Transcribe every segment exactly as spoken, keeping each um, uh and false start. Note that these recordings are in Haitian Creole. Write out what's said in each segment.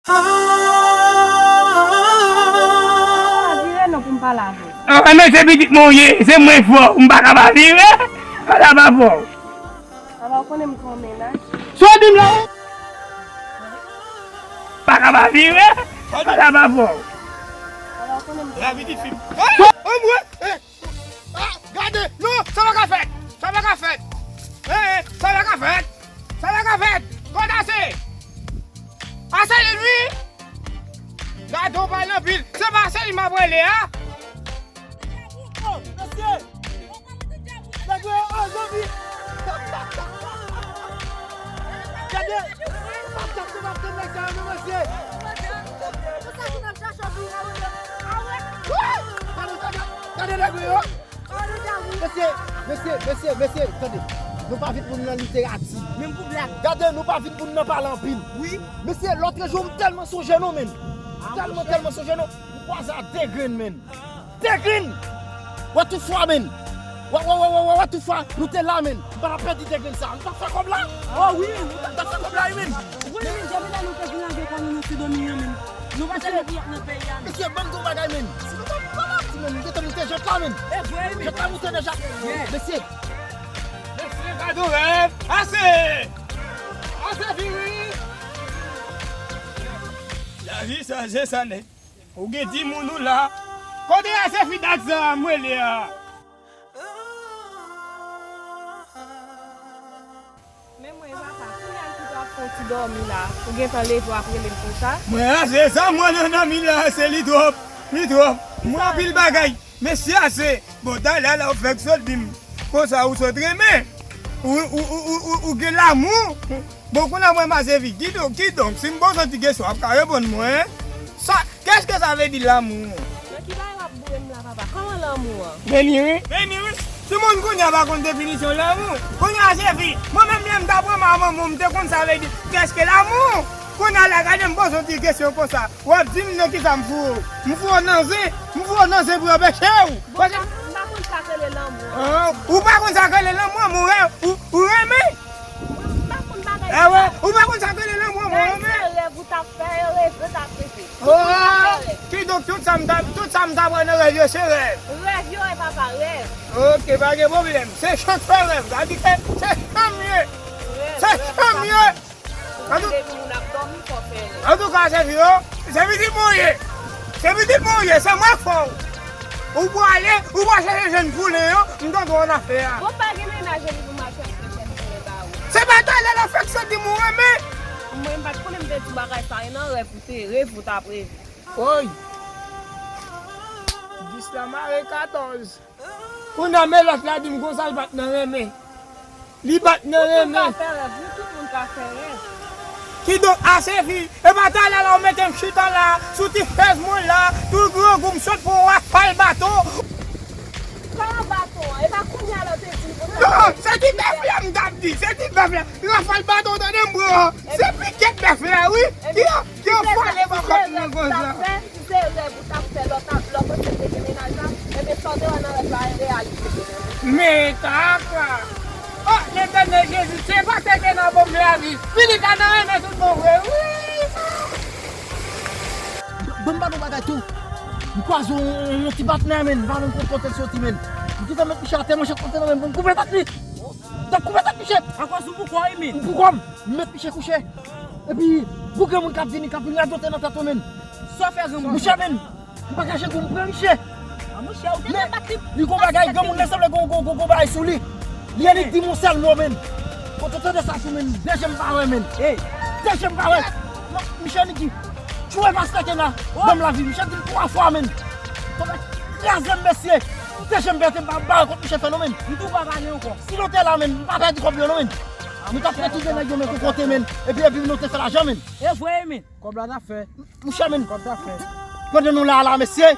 Pa vire non pou m pale avè w. Ah, men se pitit mwen ou ye, se mwen fò, m pa ka pa vire. Ala pa fò. Papa, ou konnen m gen yon mennaj. Sa w di m la? Pa ka pa vire. Ala pa fò. Papa, ou konnen m gen yon mennaj. Anmwe! Eh! Ah, gade! Non, sa pa ka fèt! Sa pa ka fèt! Eh, eh, sa pa ka fèt! Sa pa ka fèt! Kòd ase! Ase li wi! Gade w pale anpil! Se pa ase li m ap rele a! Mesye! Nèg yo, oh, zanmi! Gade! Gade nèg sa yo, mesye! Gade nèg yo! Mesye, mesye, mesye, mesye, tande. Nou pa vin pou n nan literati. Menm pou blag. Gade, nou pa vin pou n nan pale anpil. Wi. Mesye, lòtrejou, m tèlman sonje nou, menn. Tèlman, tèlman sonje nou. M kwaze a de grenn, menn. De grenn! Wè tout fwa, menn. Wè, wè, wè, wè, wè, wè tout fwa. Nou te la, menn. M pa t ap pèdi de grenn sa. M t ap fè kòb la. Oh, wi. M t ap fè kòb la, wi, menn. Ou konnen, menn, depi lè nou te vin lage kò nou nan Sendomeng, menn. Nou pa janm ap nan peyi a, menn. Mesye, ban m di w bagay, menn. Si nou t ap pale ti, menn, nou gentan moute jant la, menn. E vre, menn. Jant la moute deja. Mesye. Mesye, gade yon rèv. Ase! Ase fini! Lavi sa, se sa nèt. Ou gen timoun ou la. Kote Asefi dat sa m rele a? Men mwen, papa, kounye a m kite w ap fè yon ti dòmi la. Ou gentan leve w ap rele m konsa? Mwen, a, se sa mwen nan dòmi la, se li twòp, li twòp. Mwen anpil bagay. Mesye ase. Bon, talè la ou fèk sot di m konsa ou sot renmen. Ou, ou, ou, ou, ou, ou gen lamou. Bon, kounye a mwen, Asefi, kidonk, kidonk, si m poze w ti kesyon, w ap ka reponn mwen? Sa, qu'est-ce que ça veut dire l'amour? Nan ki bagay w ap boure m la, papa? Kòman lanmou an? Vini wi. Vini wi. Timoun kounye a pa konn definisyon lanmou. Kounye a Asefi, mwen menm lè m t ap renmen a manman w, m te konn sa vle di qu'est-ce que l'amour. Kounye a la, gade m poze w ti kesyon konsa. W ap di m nan kisa m foure w. M foure w nan zen, m foure w nan zen pou anpeche w. Bon, m pa, m pa konn sa k rele lanmou an. Ah, ou pa konn sa k rele lanmou an, mon rèv, ou, ou renmen? Mwen, m pa konn bagay sa. Ah wè, ou pa konn sa k rele lanmou an, mon renmen? Se rèv ou t ap fè, e reve w t ap reve. Oh, kidonk tout sa m t ap, tout sa m t ap wè nan rèv yo, se rèv. Rèv yo, e papa, rèv. Ok, pa gen pwoblèm. Se chan k fè rèv. Sa di ke se chan m ye. Rèv, se chan m ye. Ou konnen depi moun ap dòmi, fò fè rèv. Antouka, se vre, se pitit mwen w ye. Se pitit mwen w ye, se mwen k fè w. Ou pwale, ou pral chèche jèn poulen yo, m tande w annafè a. Bon, pa gen mennaj epi pou m al chèche jèn poulen ba ou. Se pa talè la fèk sot di m ou renmen. Mwen, m pa t konnen m te di w bagay sa, e nan rèv ou te, rèv ou t ap reve. Oy! Dis la mare katòz. Kounye a men lòt la di m konsa l pa t nan renmen. Li pa t nan renmen. Tout moun ka fè rèv, wi, tout moun ka fè rèv. Kidonk, Asefi, e pa talè la ou mete m chita la, sou ti chèz mwen la, tou grangou m sot pran yon rafal baton. Kòman baton an? E pa kounye a la w te di m konsa. Non, se ti bèf la m t ap di, se ti bèf la. Rafal baton w tande m pran an. Se piket bèf la, wi. Ki, ki anfòm ti kòt mwen konsa. Si se rèv ou t ap fè lè w t ap, lè w panse w te gen mennaj la, ebyen sa w te wè nan rèv la e reyalite. Men kaka! Oh, Letènèl Jezi, se pastè Kena ban m lavi. Vini ka nan renmen tout bon vre, wi! Ban m ba nou bagay tou. M kwaze yon, yon ti patnè, men. M pa menm konn kote l soti, men. M gentan met piche atè, manchèt kote nan men m pou m koupe tèt li. M t ap koupe tèt piche. Ankò sou pou kò w, men. Pou kò m. M met piche kouche. Epi, pou granmoun k ap vini, k ap radote nan tèt ou, men. Sa w fè granmoun? Mouche, men. M pa kache gou, m pran misye. A, mouche, ou te nan bat li. Li gon bagay, granmoun nan sanble gon, gon, gon, gon bagay sou li. Li annik di m yon sèl mo, men. Kote w tande sa sou, men? De je m pa wè, men. De je m pa wè. Non, misye annik di, tchwe pastè Kena, ban m lavi. Misye di l twa fwa, men. Tande, kraze m, mesye. De je m pete, m pa, m pa wè kòb misye fè, non, men. M tou pa pale ankò. Si nou te la, men, m pa pèdi kòb yo, non, men. Nou t ap retounen nèg yo, men, pou kote, men. Epi, epi, nou te fè lajan, men. E vre, men. Kòb la n ap fè. Mouche, men. Kòb n ap fè. Kote nou la, la, mesye?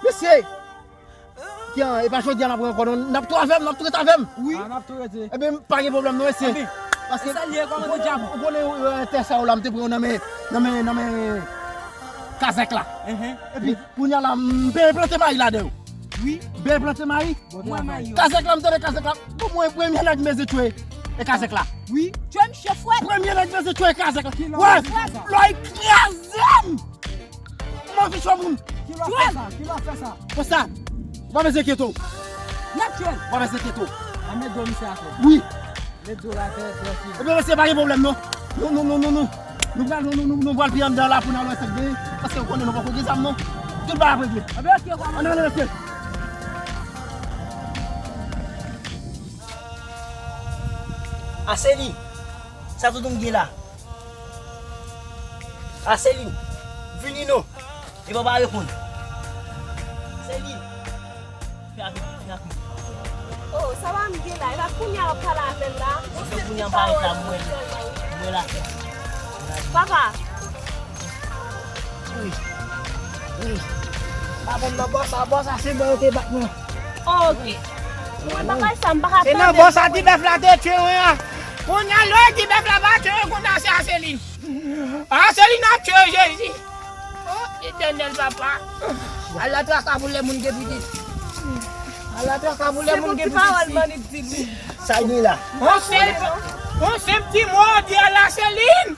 Mesye! Ki an, e pa jodi a n ap pran ankò, non. N ap tou avè m, n ap tou ret avè m. Wi. A, n ap tou rete. Ebyen, pa gen pwoblèm, non, mesye. Paske, ou konnen, ou konnen, euh, tè sa yo la, m te pran yo nan men, nan men, nan men kazèk la. Epi, kounye a la, m te plante mayi ladan yo. Wi. M te plante mayi. Kazèk la, m tande kazèk la. Bon, mwen, premye nèg m bezwen tchwe, e kazèk la. Wi. Tchwe misye fwèt. Premye nèg m bezwen tchwe, e kazèk la. Wè, lò y kraze. Fi cho moun. Ki lè w fè sa? Ki lè w fè sa? Konsa. Ou pa bezwen enkyete w. N ap tchwe l. Ou pa bezwen enkyete w. An met do misye atè. Wi. Met do l atè, tranquille. Ebyen, mesye, pa gen pwoblèm, non. Nou, nou, nou, nou, nou. Nou pral, nou, nou, nou, nou pral pi anndan la pou n al wè sa k genyen. Paske ou konnen nou poko gen zam, non. Tout bagay ap regle. Ebyen, ok, ann ale, mesye. Aselin, sa toudoum gen la? Aselin, vini non. Epa w pa reponn. Aselin. Fè rapid, fè rapid. Oh, sa pa m gen la. Epa kounye a w ap pale avè l la. Se kounye a m pale la, mwen. Mwen la. Papa. Wi. Wi. Pa konn nan bòs la, bòs la se bò yo te bat mwen. Oh, ok. Mwen bagay sa, m pa ka tande. Se nan bòs la ti bèf la te tchwe mwen an. Kounye a lè ti bèf la pa tchwe, kounye a se Aselin. Aselin ap tchwe Jezi. Oh, Etènèl papa. Ala traka pou lè moun gen pitit. Ala traka pou lè moun gen pitit. Se pou ti pawòl Manip di l wi. Sa gen la. On senp, on senp ti mo di a Aselin.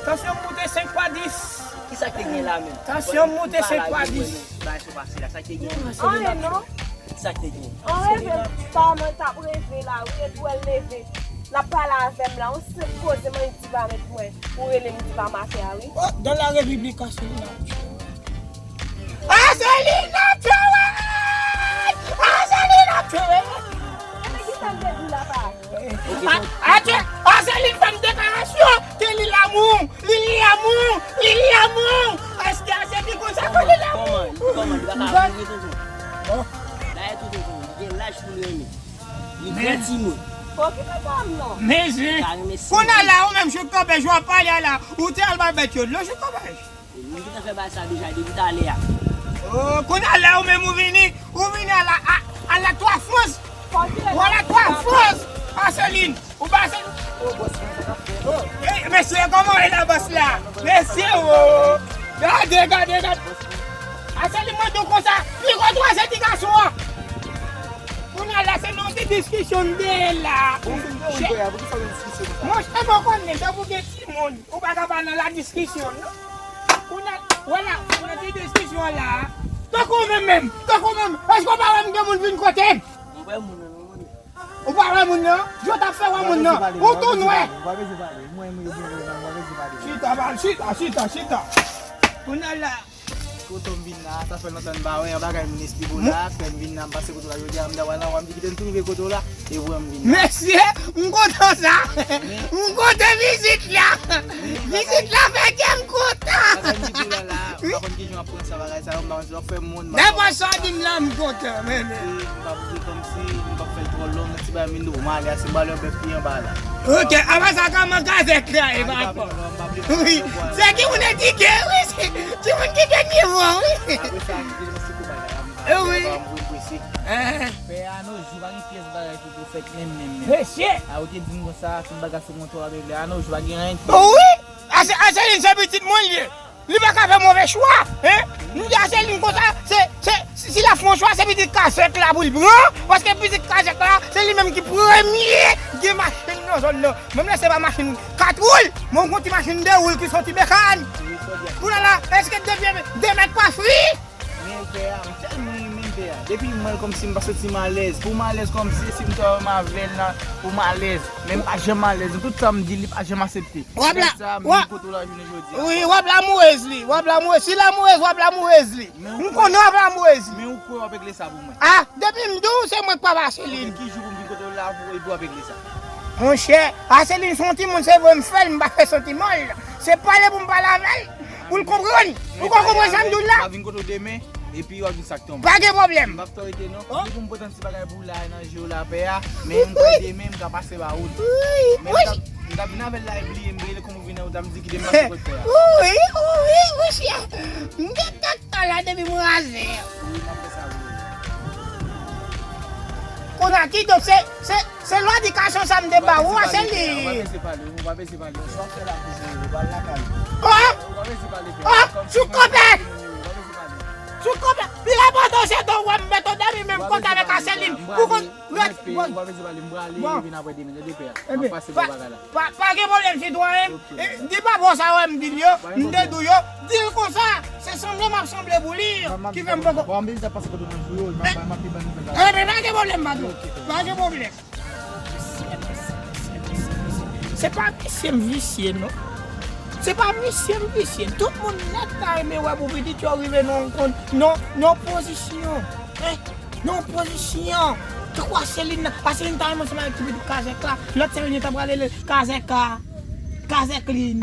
Tansyon moute senk fwa dis. Kisa k te gen la menm? Tansyon moute senk fwa dis. Bagay sou pase la, sa k te gen? Anyen non. Sa k te gen? An reve, pa mwen t ap reve la wi, epi w wè l leve. L ap pale avè m la, yon senp koze m annik di pa mèt mwen. Ou rele m di pa maten a wi. Oh, dans la République, Aselin ap tchwe. Aselin ap tchwe! Aselin ap tchwe! Ebyen, kisa m te di w la, pa? A, atè, Aselin fè m deklarasyon ke li lanmou, li lanmou, li lanmou. Èske Aselin konn sa ke li lanmou? Kòman, kòman, li pa ka renmen tonton? Dayè tonton, li gen laj pou l renmen. Li gran timoun. Okipe pa m non. Men zen. Li ka renmen si. Kounye a la, ou menm, Jouk Kanpèj, w ap pale a la, ou te al bay bèt yo dlo, Jouk Kanpèj. Li gentan fè bagay sa deja depi talè a. Oh, kounye a la ou menm ou vini, ou vini a la, a, a la twa fòs. Ou a la twa fòs. Aselin, ou pa Aselin. Oh, eh, mesye, kòman e la bòs la? Mesye, oh. Gade, gade, gade. Aselin mwen tou konsa. Pi gwo twa se ti gason an. Kounye a la se nan ti diskisyon de la. Monchè, mwen konnen, tankou gen timoun. Ou pa ka pa nan la diskisyon, non. Ou nan, wè la, ou nan ti diskisyon la. Tankou menm menm, tankou menm. Èske ou pa wè m gen moun vin kote m? Mwen wè moun nan, non, mwen. Ou pa wè moun nan? Yo t ap fè wè moun nan. Ou tou nwè. Ou pa bezwen pale. Mwen, mwen, mwen, mwen, mwen pa bezwen pale. Chita, ba, chita, chita, chita. Kounye a la. Kote m vin la, sa fè lontan m pa wè yon bagay moun esplike w la, fè m vin la, m pase kote w la jodi a, m ta wè la, w ap di kite m tou rive kote w la, e vre m vin la. Mesye, m kontan sa. M kontan vizit la. Vizit la fè kè m kontan. Bagay m di w la la, m pa konn kijan w ap pran sa bagay sa yo, m pa konn si w ap fè moun, m pa konn. Nenpòt sa w di m la, m kontan, men, men. M p ap di kòmsi, m p ap fè l twò long, ti bagay m vin di w, m ale a, se m pral yon bèf ki anba la. Ok, apa sa kòman kazèk la, e pa fò. Wi, se ki moun edike, wi, se ki moun ki gen nivo, wi. Apre sa, m vin yon ti kou bagay la, m pa, m pa voye m prese. Pè a, no jou, pa gen pyès bagay ki pou fèt menm, menm, menm. Mesye! A, ou te di m konsa, si m pa ka sou kontwòl avèk li, a, no jou, pa gen anyen ki. Wi! Ase, Aselin se pitit mwen li ye. Li pa ka fè move chwa, en. M di Aselin konsa, se, se, si, si l ap fè yon chwa, se pitit kazèk la pou l pran, paske pitit kazèk la, se li menm ki premye gen machin nan zòn nan. Menm lè se pa machin kat woul, men yon ti machin de woul ki soti Bekàn. Kounye a la, èske de pye, de mèt pa fri? Men pè a, m tèlman renmen pè a. Depi m wè l kòmsi m pa santi m alèz. Pou m alèz kòmsi si m ta wè m avè l nan, pou m alèz. Men m pa janm alèz. Tout sa m di, li pa janm aksepte. W ap la, w ap, wi, w ap lamourez li. W ap lamourez. Si lamourez, w ap lamourez li. M konnen w ap lamourez li. Men ou kwè w ap regle sa pou mwen? A, depi m di w, se mwen k papa Aselin. Ki jou pou m vin kote w la pou, pou w ap regle sa? Monchè, Aselin se yon timoun, se vre m fè l, m pa fè santiman l. Se pale pou m pale avè l, pou l konprann. Ou ka konprann sa m di w la? M ap vin kote w demen, epi w ap di sa k tonbe. Pa gen pwoblèm. M p ap fè w rete non. Depi m pote yon ti bagay pou w la nan je w la pè a, men m kwè demen m ka pase ba ou l. Men m t ap, m t ap vin avè l la, epi m bliye, m bliye l, kòm ou vin an reta, m di kite m pase kot pè a. Wi, wi, monchè. M gentan la depi m raze. Wi, m ap fè sa pou ou. Kounye a, kidonk, se, se, se lwa di kason sa m te ba ou a, se li. Ou pa bezwen pale, ou pa bezwen pale. Sa w fè la pou mwen, ou pral lakay ou. Oh! Ou pa bezwen pale, pè. Oh! Sou konpè! Ou pa bezwen pale. Sou konpè! Pi enpòtan se ke w wè m mèt ou dèmi menm kont avèk Aselin. Ou konn, rèt, bon. Ou pa bezwen pale, m prale, vin apre demen, tande pè a. M ap pase bò bagay la. Pa, pa gen pwoblèm, sitwayen. Di papa w sa w wè m di l yo, m te di w yo, di l konsa, se Sanble m ap sanble pou li ki fè m poko. Bon, men li ta pase kote mwen pou yo, m ap m ap li ban nouvèl la. Eh, men pa gen pwoblèm, patwon. Pa gen pwoblèm. Se pa visye m visye, non. Se pa visye m visye. Tout moun nèt ta renmen wè pou pitit yo rive nan yon kon- nan nan yon pozisyon. Eh, nan yon pozisyon. Tankou Aselin nan. Aselin ta renmen ansanm avèk ti pitit kazèk la. Lòt semèn yo ta prale le kazèk a. Kazèk li.